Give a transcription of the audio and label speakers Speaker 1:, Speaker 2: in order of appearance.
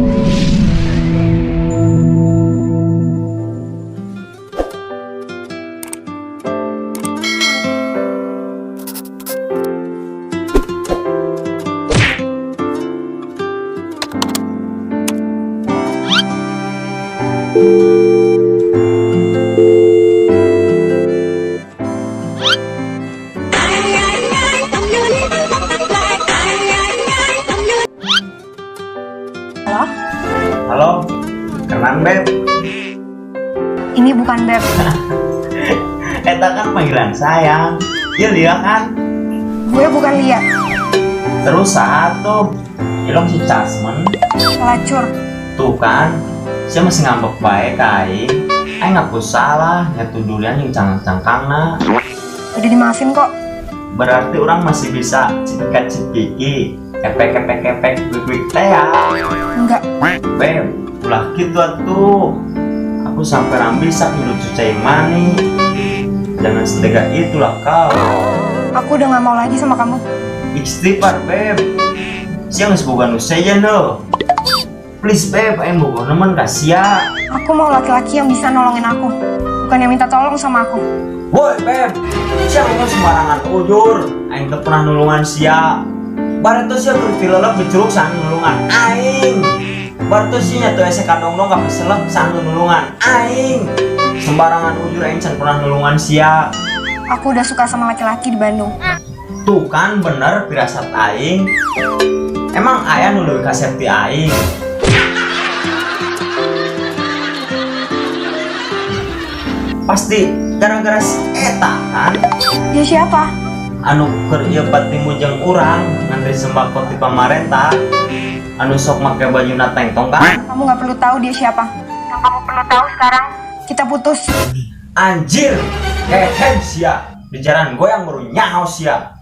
Speaker 1: Halo?
Speaker 2: Halo, kenan, Beb.
Speaker 1: Ini bukan Beb.
Speaker 2: Eta kan panggilan sayang. Ya Lia kan?
Speaker 1: Gue bukan Lia.
Speaker 2: Terus satu, ilong si Casmen.
Speaker 1: Pelacur.
Speaker 2: Tuh kan, saya masih ngambek bae ka aing. Aing ngaku salah, nyatu durian yang cangkang-cangkangna.
Speaker 1: Udah dimaafin kok.
Speaker 2: Berarti urang masih bisa cipika cipiki, epek epek epek, wik wik teh ya.
Speaker 1: Enggak.
Speaker 2: Beb, ulah gitu atuh. Aku sampai rambi sak ngilu cucai mani. Jangan setega itulah kau.
Speaker 1: Aku udah gak mau lagi sama kamu.
Speaker 2: Istighfar, Beb. Sia geus boga nu sejen deh. Please, Beb, aing boga nemen ka sia.
Speaker 1: Aku mau laki-laki yang bisa nolongin aku. Bukan yang minta tolong sama aku.
Speaker 2: Woi, Beb. Sia ngomong sembarangan ujur. Aing teu pernah nulungan sia. Bareto sia keur tilelep di curug saha nulungan aing? Bareto sia nya teu ese kadongdong ka keselep, saha nulungan aing? Sembarangan ujur, aing can pernah nulungan sia.
Speaker 1: Aku udah suka sama laki-laki di Bandung.
Speaker 2: Tuh kan, bener pirasat aing. Emang aya nu leuwih kasep ti aing? Pasti gara-gara si eta kan?
Speaker 1: Dia siapa?
Speaker 2: Anu keur ieu patimu jeung urang ngantri sembako ti pamarentah, anu sok make bajuna tengtong kan?
Speaker 1: Kamu gak perlu tahu dia siapa. Yang kamu perlu tahu sekarang, kita putus.
Speaker 2: Anjir, kehem sia. Di jalan goyang baru nyaho sia.